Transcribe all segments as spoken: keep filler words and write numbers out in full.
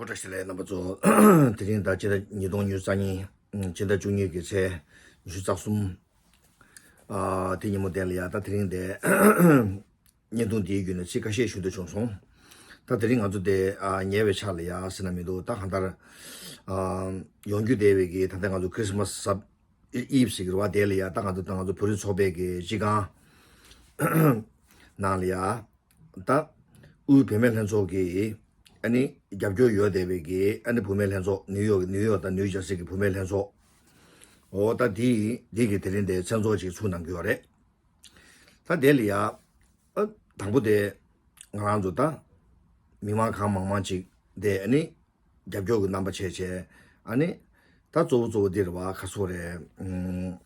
བཀྲ་ཤིས་བདེ་ལེགས་རྣམ་པ་ཚོ། དེ་རིང་ད་སྤྱི་ཟླ་ཉིས་སྟོང་ཉི་ཤུ་རྩ་གཉིས་ཕྱི་ཟླ་བཅུ་གཉིས་ཀྱི་ཚེས་ཉི་ཤུ་རྩ་གསུམ། ཨ་དེ་ཉིན་མོ་དེ་ལ་ཡ་ད་དེ་རིང་དེ་བརྙན་ཐུང་འདིའི་བརྒྱུད་ནས་ཚིག་ཁ་ཤས་ཞུ་འདོད་བྱུང་སོང་། ད་དེ་རིང་ང་ཚོ་དེ་ཨ་ཉེ་བའི་ཆར་ལ་ཡ་ཟེར་ན་མི་འདུག་ད་གང་ལྟར་ཨ་ཡོང་རྒྱུ་བསྡད་པའི་གི་ད་ལྟ་ང་ཚོ་ཁྲིས་མ་སི་གཟབ་ཨིབ་ཟེར་གི་རེད་བ། དེ་ལ་ཡ་ད་ང་ཚོ་ད་ང་ཚོ་བོད་རིགས་ཚོགས་པའི་གི་སྤྱི་ཁང་ནང་ལ་ཡ། ད་དབུས་བུད་མེད་ལྷན་ཚོགས་ཀྱི་ཨ་ནི་རྒྱབ་སྐྱོར་ཡོད་བསྡད་པའི་གི་ཨ་ནི་བུད་མེད་ལྷན་ཚོགས། ནིའུ་ཡོག་ནིའུ་ཡོག་དང་ནིའུ་ཇར་སི་གི་བུད་མེད་ལྷན་ཚོགས། འོ་ད་དེ་དེ་གི་དེ་རིང་དེ་མཚན་ཚོགས་ཅིག་ཚུགས་གནང་གི་ཡོད་རེད། ད་དེ་ལ་ཡ་ཨ་དང་པོ་དེ་ང་རང་ཚོ་ད་མི་མང་གང་མང་མང་ཅིག་དེ་ཨ་ནི་རྒྱབ་སྐྱོར་གྱི་རྣམ་པ་བྱས་བྱས། ཨ་ནི་ད་གཙོ་བོ་གཙོ་བོ་འདི་རེད་བ། ཁ་སོ་རེད།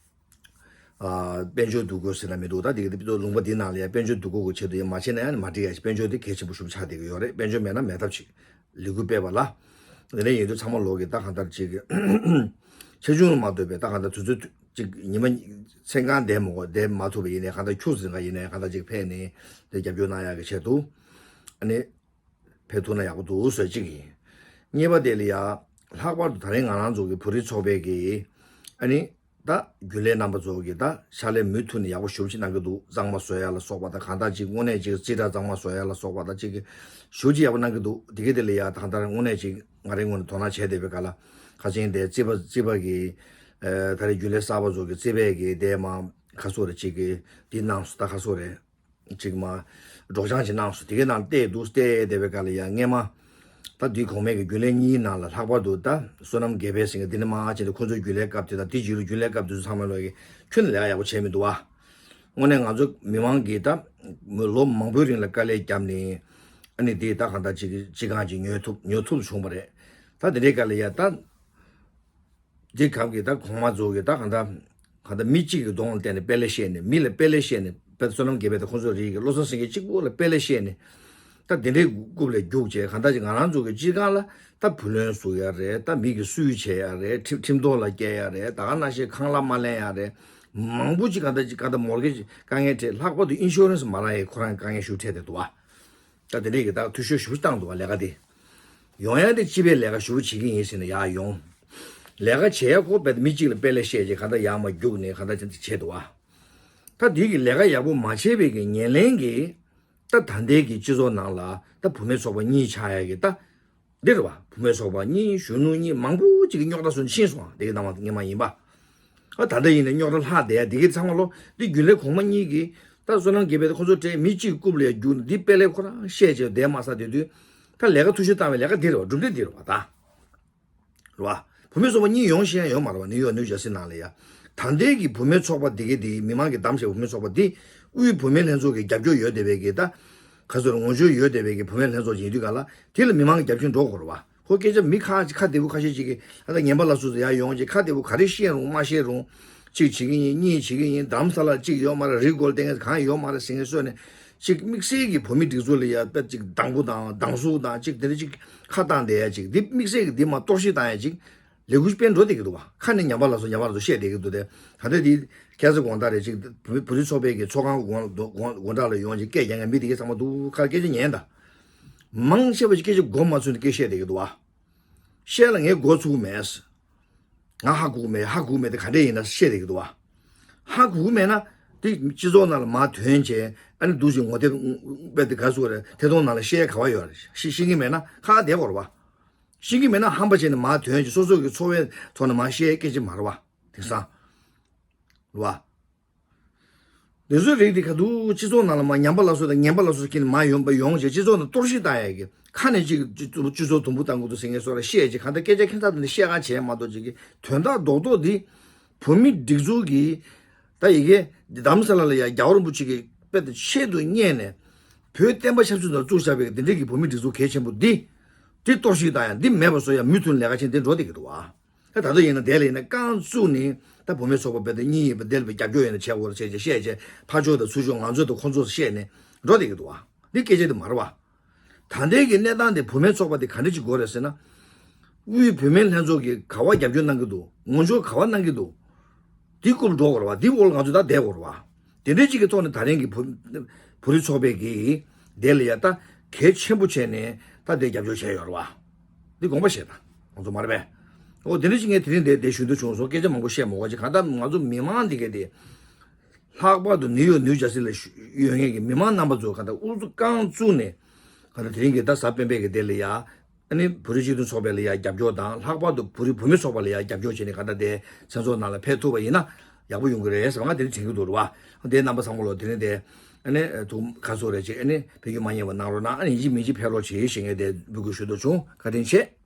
ཨ་དཔལ་འབྱོར་འདུ་འགོད་ཟེར་ན་མི་འདུག་ད་དེ་གི་དེ་ལུང་པ་འདི་ནང་ལ་ཡ་དཔལ་འབྱོར་འདུ་འགོད་གི་ཆེད་དུ་ཡ་མ་བྱས་ན་ཡང་མ་འགྲིག་ཡ། དཔལ་འབྱོར་དེ་གལ་ཆེན་པོ་ཞིག་ཆགས་བསྡད་ཀྱི་ཡོད་རེད། དཔལ་འབྱོར་མེད་ན་མེད་ཐབས་ཅིག་ལས་འགུལ་སྤེལ་བ་ལ། དེ་འདྲ་ཡིན་དུས་ཚང་མ་ལོག་གི་ད་གང་ལྟར་ཅིག་ཆེ་ཆུང་མ་ལྟོས་པའི་ད་གང་ལྟར་དུས་ཚོད་ཅིག་ཉི་མ་མཚན་གང་བསྡད་མ་དགོས། བསྡད་མ་ཐུབ་པ་ཡིན་ནའི་གང་ལྟར་ཁྱུག་ཙམ་ག་ཡིན་ནའི་གང་ལྟར་ཅིག་ཕེབས་ནས་དེ་རྒྱབ་སྐྱོར་གནང་ཡག་གི་ཆེད་དུ་ཨ་ནི་ཕེབས་ཐུབ་ན་ཡག་པོ་འདུག་ཟེར་གཅིག་ཡིན། གཉིས་པ་དེ་ལ་ཡ་ལྷག་པར་དུ་ད་རིང་ང་རང་ཚོ་གི་བོད་རིགས་ཚོགས་པའི་གི་ཨ་ནི། ད་རྒྱུན་ལས་རྣམ་པ་ཚོ་གིས་ད་ཕྱག་ལས་མུ་མཐུད་ནས་ཡག་པོ་ཞེ་པོ་ཅིག་གནང་གི་འདུག་གཙང་མ་བཟོ་ཡ་ལ་སོགས་པ་དང་། གང་ལྟར་ཅིག་དངོས་གནས་ཅིག་རྩིས་ཁྲ་གཙང་མ་བཟོ་ཡ་ལ་སོགས་པ་དང་ཅིག་གི་ཞེ་པོ་ཅིག་ཡག་པོ་གནང་གི་འདུག་དེ་ག་དེ་ལ་ཡ་ད་གང་ལྟར་དངོས་གནས་ཅིག་ང་རའི་ངོས་ནས་དོ་སྣང་བྱས་བསྡད་པའི་སྐབས་ལ་ཁ་ཆེན་དེ་རྩིས་པ་རྩིས་པ་གི་ཨ་ད་རེས་རྒྱུན་ལས་གསར་པ་ཚོ་གི་རྩིས་པའི་གི་དེ་མ་ཁ་སོ་རེ་ཅིག་གི་འདི་གནང་སོང་། ད་ཁ་སོ་རེ། ཅིག་མ་སྒྲོག་སྦྱང་ཅིག་གནང་སོང་། དེ་གའི་ནང་བལྟས་འདུག་བལྟས་བསྡད་པའི་སྐབས་ལ་ཡང་སྔས་མ་ད་དེའི་གོང་མའི་གི་རྒྱུན་ལས་གཉིས་ནང་ལ་ལྷག་པར་དུ་ད་བསོད་ནམས་དགེ་འཕེལ་ཟེར་མཁན་འདི་ནི་མང་ཆེ་ནས་ཁོ་ཚོའི་རྒྱུན་ལས་སྐབས་དེ་དང་དེའི་རྗེས་ལ་རྒྱུན་ལས་སྐབས་དེ་ཚོ་ཚང་མ་ལོག་གི་ཁྱོན་ནས་ལས་ཀ་ཡག་པོ་བྱས་མི་འདུག་བ། དངོས་གནས་ང་ཚོ་མི་མང་གིས་ད་ལོ་མང་པོའི་རིང་ལ་དཀའ་ལས་བརྒྱབ་ནས་ཨ་ནི་དེ་ད་གང་ལྟར་ཅིག་ཅིག་གང་ཅིག་ཉོ་ཐུབ་ཉོ་ཐུབ་བྱུང་བ་རེད། ད་དེ་འདྲའི་སྐབས་ལ་ཡ་ད། འདི་གམ་གྱི་ད་གོང་མ་ཚོ་གི་ད་གང་ལྟར་གང་ལྟར་མི་གཅིག་གི་གདོང་ལ་བལྟས་ནས་དཔེ་ལེགས་བཤད་ནས། མི་ལ་དཔེ་ལེགས་བཤད་ནས། དཔེ་བསོད་ནམས་དགེ་འཕེལ་དང་ཁོང་ཚོ་རིགས་ཀྱི་བློ་བཟང་སེང་གེ་གཅིག་པོ་ལ་དཔེ་ལེགས་བཤད་ནས། ད་དེ་འདྲའི་རྐུབ་ལ་རྒྱུགས་བྱས། གང་ལྟར་ཅིག་ང་རང་ཚོ་གི་སྤྱིར་བཏང་ལ་ད་བུ་ལོན་ཟུག་ཡ་རེད། ད་མི་གི་སུས་བྱས་ཡ་རེད། ཁྲིམས་ཁྲིམས་ཐོག་ལ་བསྐྱལ་ཡ་རེད། ད་ག་ནང་བཞིན་ཁང་གླ་མ་ལེན་ཡ་རེད། མང་པོ་ཅིག་གང་ལྟར་ཅིག་གང་ལྟར་མོར་གེ་ཇི་དཀའ་ངལ་འཕྲད། ལྷག་པར་དུ་ཨིན་ཤུ་རན་སི་མ་རག་ཡའི་ཁོ་རང་དཀའ་ངལ་ཞིག་འཕྲད་བསྡད་འདུག་བ། ད་དེ་འདྲས་ཀྱི་ད་འཐུས་ཤོར་ཞེ་པོ་བཏང་འདུག་བ། ལས་ཀ་དེ་ཡོང་ཡ་དེ་སྤྱི་པའི་ལས་ཀ་ཞེ་པོ་བྱེད་ཀྱི་ཡིན་ཟེར་ནས་ཡར་ཡོང་། ལས་ཀ་བྱེད་ཡ་ཁོ་རྦད་དེ་མི་གཅིག་ལ་དཔེ་ལེགས་བཤད་ཅིག་གང་ལྟར་ཡར་མར་རྒྱུགས་ནས་གང་ལྟར་བྱས་འདུག་བ། ད་དེ་གི་ལས་ཀ་ཡག་པོ་མ་བྱས་པའི་གི་ཉེར་ལེན་གྱི་ད་ད་ལྟའི་གི་སྤྱི་ཚོགས་ནང་ལ་ད་བུད་མེད་ཚོགས་པ་གཉིས་ཆགས་ཡ་གི་ད་འདི་རེད་བ། བུད་མེད་ཚོགས་པ་གཉིས། གཞོན་ནུ་གཉིས། མང་པོ་ཅིག་གི་རྙོག་དྲ་བཟོས་ནས་ཕྱིན་སོང་བ། དེ་གི་ནང་མ་ངེས་མ་ཡིན་པ། ཨ་ད་ལྟ་ཡིན་ནའི་རྙོག་དྲ་ལྷག་བསྡད་ཡ་དེ་གི་ཚང་མ་ལོ། འདི་རྒྱུན་ལས་གོང་མ་གཉིས་ཀྱིས་ད་བསོད་ནམས་དགེ་འཕེལ་དང་ཁོ་ཚོ་གྲས་མི་གཅིག་རྐུབ་ལ་ཡ་རྒྱུགས་ནས་འདི་དཔེ་ལེགས་ཁོ་རང་བཤད་བྱས་བསྡད་མ་ས་དེ་དུས། ད་ལས་ཀ་འཐུས་ཤོར་བཏང་བའི་ལས་ཀ་འདི་རེད་བ། གྲུབ་འབྲས་འདི་རེད་བ་ད། རེད་བ། བུད་མེད་ཚོགས་པ་གཉིས་ཡོང་ཤེས་ཡ་ཡོད་མ་རེད་བ། ནིའུ་ཡོག་ནིའུ་ཇར་སི་ནང་ལ་ཡ། ད་ལྟའི་གི་བུད་མེད་ཚོགས་པ་འདི་གའི་དེ་མི་མང་གིས་བདམས་བྱས་བུད་མེད་ཚོགས་པ་འདི་དབུས་བུད་མེད་ལྷན་ཚོགས་ཀྱི་རྒྱབ་སྐྱོར་ཡོད་བསྡད་པའི་གི་ད། ག་ཚོད་ངོ་སྤྲོད་ཡོད་བསྡད་པའི་གི་བུད་མེད་ལྷན་ཚོགས་ཅིག་ཡིན་དུས་ག་ལ་དེ་ལ་མི་མང་གི་རྒྱབ་སྐྱོར་འགྲོ་དགོས་རེད་བ། ཁོ་སྐད་ཆ་མི་ཁ་ཁ་བདེ་པོ་ཁ་ཤས་ཅིག་གིས་ད་ལྟ་ངན་པ་ལ་སོགས་ཡར་ཡོང་ཅིག་ཁ་བདེ་པོ་ག་རེ་བཤད་རུང་མ་བཤད་རུང་། གཅིག་བྱེད་ཀྱི་ཡིན། གཉིས་བྱེད་ཀྱི་ཡིན། རྡ་རམ་ས་ལར་གཅིག་ཡོད་མ་རེད། རི་མགོར་བསྡད་མཁན་གང་ཡོད་མ་རེད་ཟེར་མཁན་བཟོས་ནས། གཅིག་དམིགས་བསལ་གྱི་བོད་མི་སྒྲིག་འཛུགས་ལ་ཡ་དཔེ་གཅིག་སྡང་པོ་དང་སྡང་ཟུག་དང་གཅིག་དེ་འདྲ་གཅིག་ཁ་བཏང་བསྡད་ཡ་གཅིག་འདི་དམིགས་བསལ་གྱི་འདི་མ་གཏོར་བཤིག་བཏང་ཡ་གཅིག་ལས་འགུལ་སྤེལ་འགྲོ་བསྡད་ཀྱི་འདུག་བ། ཁ་ནས་ཉམས་པ་ལ་སོགས་ཉམས་པ་ལ་སོགས་བཤད་བསྡད་ཀྱི་འདུག་སྟེ། ད་ལྟ་འདི་ཁ་སང་དགོང་དག་རེད། གཅིག་བོད་བོད་རིགས་ཚོགས་པའི་གི་ཚོགས་ཁང་སྒོ་སྒོ་སྒོ་འགྲམ་ལ་ཡོང་ཅིག་སྐད་རྒྱག་མཁན་མི་དེ་གས་ཚང་མ་འདུག་ཁ་སྐད་ཆ་ཉན་ད། མང་ཆེ་བ་ཞིག་སྐད་ཆ་མགོ་མ་ཚོས་ནས་སྐད་བཤད་བསྡད་ཀྱི་འདུག་བ། བཤད་ལ་ངས་མགོ་ཚུགས་མེད། ང་ཧ་གོ་མེད། ཧ་གོ་མེད་དེ་ག་འདྲས་ཡིན་ན་བཤད་བསྡད་ཀྱི་འདུག་བ། ཧ་གོ་མེད་ན་དེ་སྤྱི་ཚོགས་ནང་ལ་མར་ཐོན་བྱས་ཨ་ནི་འདུག་ཅིག་ངོ་དེབ་དཔེ་དེ་ག་ཟེར་དགོས་རེད། ཐད་གཏོང་ནང་ལ་བཤད་ག་བ་ཡོད་རེད། ཤེས་ཤེས་ཀྱི་མེད་ན་ཁ་བདེ་གོ་རེད་བ། ཤེས་ཀྱི་མེད་ན་ཧམ་པ་བྱས་ནས་མར་ཐོན་བྱས་སོ་སོ་གི་འཚོ་བའི་ཐོག་ནས་མར་བཤད་སྐད་ཆ་མ་རེད་བ། དེང་སང་། རེད་བ། འདི་ཚོའི་རིགས་འདི་ག་དུས་སྤྱི་ཚོགས་ནང་ལ་མར་ཉམས་པ་སླར་གསོ་དང་ངན་པ་སླར་གསོ་ཀྱིན་མར་ཡོང་པ་ཡོང་བྱས་སྤྱི་ཚོགས་ནང་གཏོར་བཤིག་བཏང་ཡས་ཀྱི་ཁ་ནས་ཅིག་སྤྱི་སྤྱི་ཚོགས་དུམ་བུ་བཏང་དགོས་འདུག་ཟེར་མཁན་སོགས་ལ་བཤད་ཅིག་གང་ལྟར་སྐད་ཆ་ཁྱད་མཚར་དེ་འདྲ་བཤད་གང་བྱས་མ་གཏོགས་ཅིག་གི་དོན་དག་རྡོག་རྡོག་འདི་བོད་མི་སྒྲིག་འཛུགས་ཀྱི་ད་ཡི་གེ་འདི་རྡ་རམ་ས་ལ་ལ་ཡ་རྒྱལ་བ་རིན་པོ་ཆེ་གི་དཔེ་དེ་ཆེད་དུ་གཉེར་ནས་བོད་བསྟན་པ་ཆབ་སྲིད་ནང་བཙུགས་བཞག་པའི་འདི་འདྲའི་གི་བོད་མི་སྒྲིག་འཛུགས་གལ་ཆེན་པོ་འདི་འདི་གཏོར་བཤིག་བཏང་ཡ་འདི་མེད་པ་བཟོ་ཡ་མུ་མཐུད་ལས་ཀ་ཆེན་འདི་འགྲོ་བསྡད་ཀྱི་འདུག་ཨ། ད་ད་དུང་ཡིན་ན་དེ་ལ་ཡིན་ན་རྐང་བཙུགས་ནས་ད་བུད་མེད་ཚོགས་པ་དཔེ་དེ་གཉིས་ཡིན་པ་དེ་ལ་དཔེ་རྒྱབ་སྐྱོར་ཡིན་ན་བྱས་འོར་བྱས་བྱས་བཤད་བྱས་ཕར་ཕྱོགས་དང་ཚུར་ཕྱོགས་ང་ཚོ་དང་ཁོ་ཚོ་བཤད་ནས་འགྲོ་བསྡད་ཀྱི་འདུག་བ། འདི་སྐད་ཆ་དེ་མ་རེད་བ། ད་ལྟའི་གི་གནས་སྟངས་དེ་བུད་མེད་ཚོགས་པ་དེ་ག་འདྲ་ཅིག་དགོས་རེད་ཟེར་ན། དབུས་བུད་མེད་ལྷན་ཚོགས་ཀྱིས་ག་བ་རྒྱབ་སྐྱོར་གནང་གི་འདུག་ངོ་སྦྱོར་ག་བ་གནང་གི་འདུག་འདི་རྐུབ་འགྲོ་དགོས་རེད་བ། འདི་འོག་ལ་ང་ཚོ་ད་བསྡད་དགོས་རེད་བ། དེ་འདྲའི་ཅིག་གི་ཐོག་ནས་ད་རིང་གི་བུ་བོད་རིགས་ཚོགས་པས་ཀྱིས་དེ་ལ་ཡ་ད་གལ་ཆེན་པོ་བྱས་ནས་ད་དེ་རྒྱབ་སྐྱོར་བྱས་ཡོད་རེད་བ། འདི་དགོངས་པ་བཞེས་དང་། ང་ཚོ་མ་རེད་པས། འོ་དེ་འདྲ་ཞིག་ངས་དེ་རིང་འདིར་འདིར་ཞུ་འདོད་བྱུང་སོང་། སྐད་ཆ་མང་པོ་བཤད་མ་དགོས་ཅིག། གང་ལྟར་ང་ཚོ་མི་མང་འདི་གས་དེ་ལྷག་པར་དུ་ནིའུ་ཡོག་ནིའུ་ཇར་སི་ལ་ཞུ་ཡོད་མཁན་གྱི་མི་མང་རྣམ་པ་ཚོ་གང་ལྟར་ཨུ་ཚུགས་རྐང་བཙུགས་ནས། གང་ལྟར་དེ་རིང་གི་ད་གཟའ་སྤེན་པའི་གི་དེ་ལ་ཡ། ཨ་ནི་བོད་རིགས་སྤྱི་མཐུན་ཚོགས་པ་ལ་ཡ་རྒྱབ་སྐྱོར་དང་། ལྷག་པར་དུ་བོད་རིགས་བུད་མེད་ཚོགས་པ་ལ་ཡ་རྒྱབ་སྐྱོར་བྱས་ནས། གང་ལྟར་དེ་མཚན་ཚོགས་ནང་ལ་ཕེབས་ཐུབ་པ་ཡིན་ན་ཡག་པོ་ཡོང་གི་རེད་ཟེར་བ་ང་དེ་རིང་དྲན་གྱི་འདུག་རེད་བ། དེ་རྣམ་པ་ཚང་མ་ལོ་དེ་རིང་དེ་ཨ་ནི་ཐུགས་ཁ་གསོ་རེ་བྱས། ཨ་ནི་ཕ་གི་མ་ཉེས་པ་གནང་རོགས་གནང་། ཨ་ནི་ཡིན་གཅིག་མིན་གཅིག་ཕེབས་རོགས་བྱེད་ཞེས་ངས་དེ་འབོད་སྐུལ་ཞུ་འདོད་བྱུང་། བཀའ་དྲིན་ཆེ།